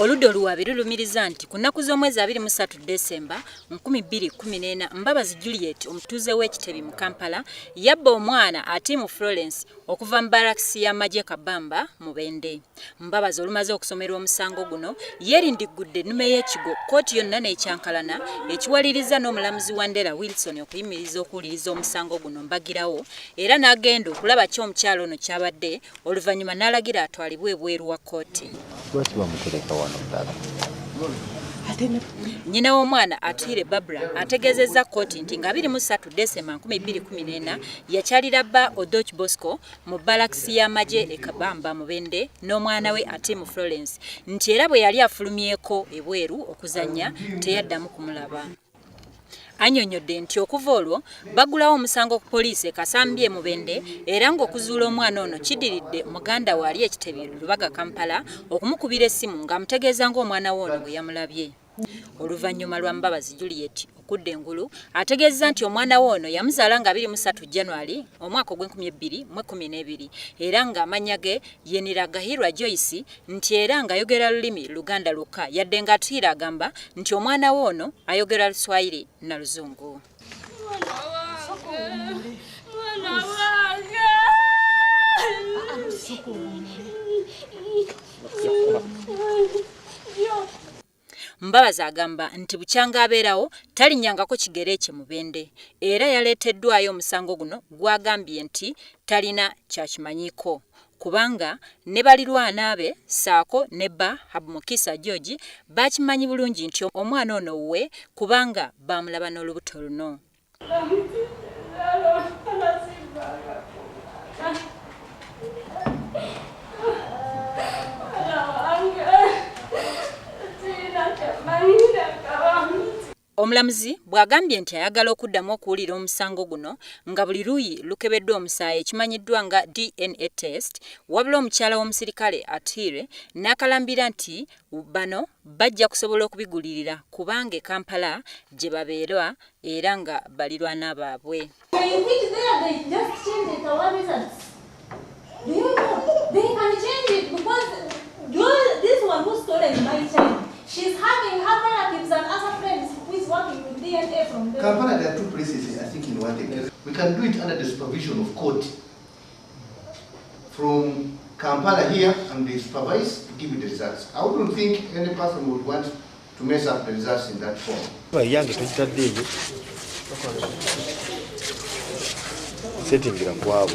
Oludda oluwaabi lulumiriza nti ku nnaku z'omwezi 23 Desemba 2014 Mbabazi Juliet omutuuze w'e Kitebi mu Kampala yabba omwana Atimu Florence okuva mu barakisi y'amagye Kabamba Mubende. Mbabazi olumaze okusomerwa omusango guno yeerindiggudde ennume y'ekigo kkooti yonna n'ekyankalana ekiwaliriza n'omulamuzi Wandera Wilson okuyimiriza okuwuliriza omusango guno mbagirawo era n'agenda okulaba ki omukyala ono ky'abadde oluvannyuma n'alagira atwalibwe ebweru wa kkooti. Lwaki bamutereka wano ddala? Nnyina w'omwana Atuhire Barbara ategeezezza kkooti nti nga 23 Desemba 2014 yakyalira bba Odoch Bosco mu balakisi y'amagye e Kabamba Mubende n'omwana we Atimu Florence nti era bwe yali afulumyeko ebweru okuzannya teyaddamu kumulaba. Annyonnyodde nti okuva olwo baggulawo omusango ku poliisi e Kasambye Mubende era ng'okuzuula omwana ono kidiridde muganda we ali e Kitebi Lubaga Kampala okumukubira essimu ng'amutegeeza ng'omwana we ono bwe yamulabye. Oluvannyuma lwa Mbabazi Juliet okudda engulu ategeezezza nti omwana we ono yamuzaala nga 23 January omwaka ogw'e 2012 era ng'amannya ge ye Niragahirwa Joyce nti era ng'ayogera lulimi Luganda lwokka yadde ng'Atuhire agamba nti omwana we ono ayogera Luswayiri na Luzungu. Mwana wange. Mbabazi agamba nti bukyanga abeerawo talinnyangako kigere kye Mubende era yaleeteddwayo omusango guno gw'agambye nti talina kyakimanyiiko kubanga ne balirwana be ssaako ne bba Habumukisa George bakimanyi bulungi nti omwana ono wuwe kubanga baamulaba n'olubuto luno. Omulamuzi bw'agambye nti ayagala okuddamu okuwulira omusango guno nga buli luuyi lukebeddwa omusaayi ekimanyiddwa nga DNA test wabula omukyala w'omusirikale Atuhire n'akalambira nti bano bajja kusobola okubigulirira kubanga e Kampala gye babeera era nga balirwana baabwe. You think there they just change it, our results? Do you know? They can change it because this one who stolen my child, she's having her relatives and other friends who is working with DNA from them. Kampala, there are two places, I think, in one day. We can do it under the supervision of court. From Kampala here, and they supervise to give you the results. I wouldn't think any person would want to mess up the results in that form. Yange togitadde eyo settingira kwabo.